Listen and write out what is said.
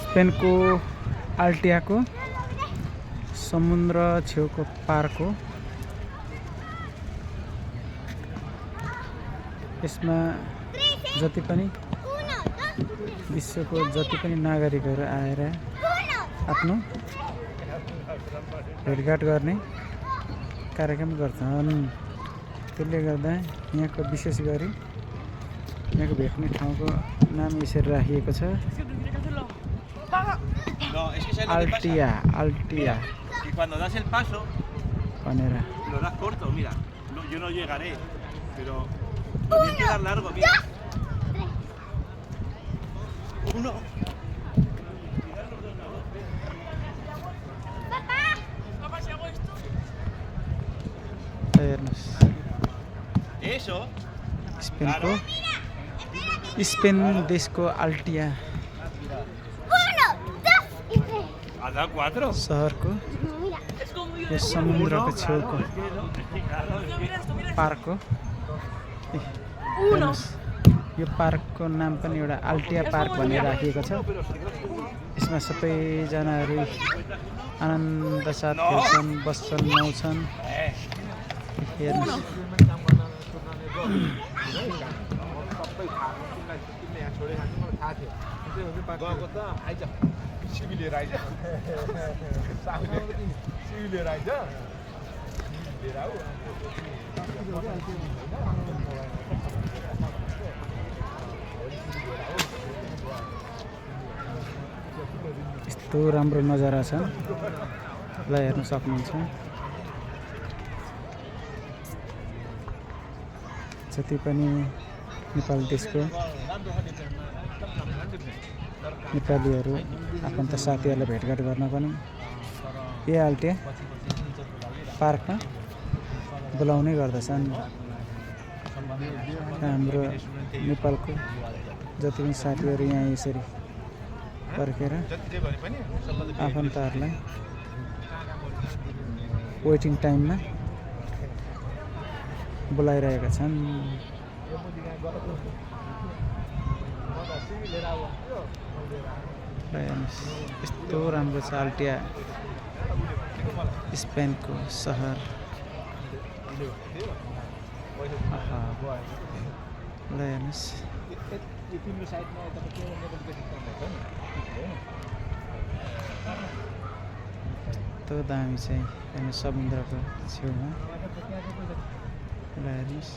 स्पेनको आल्टियाको समुद्र छेउको पार्क हो। यसमा जति पनि विश्वको जति पनि नागरिकहरू आएर आफ्नो भेटघाट गर्ने कार्यक्रम गर्छन्। त्यसले गर्दा यहाँको विशेष गरी यहाँको भेट्ने ठाउँको नाम यसरी राखिएको छ, Altia भनेर। स्पेन देशको आल्टिया सहरको यो समुद्रको छेउको पार्क हो। यो पार्कको नाम पनि एउटा आल्टिया पार्क भनेर राखिएको छ। यसमा सबैजनाहरू आनन्द साथ खेल्छन्, बस्छन्, नुहाउँछन्। हेर्नुहोस् यस्तो राम्रो नजारा छ, ल हेर्न सक्नुहुन्छ। जति पनि नेपाल देशको नेपालीहरू आफन्त साथीहरूलाई भेटघाट गर्न पनि यही आल्टिया पार्कमा बोलाउने गर्दछन्। हाम्रो नेपालको जति पनि साथीहरू यहाँ यसरी पर्खेर आफन्तहरूलाई वेटिङ टाइममा बोलाइरहेका छन्। यस्तो राम्रो छ आल्टिया स्पेनको सहर। ल हेर्नुहोस् यस्तो दामी चाहिँ हेर्नु समुद्रको छेउमा। ल हेर्नुहोस्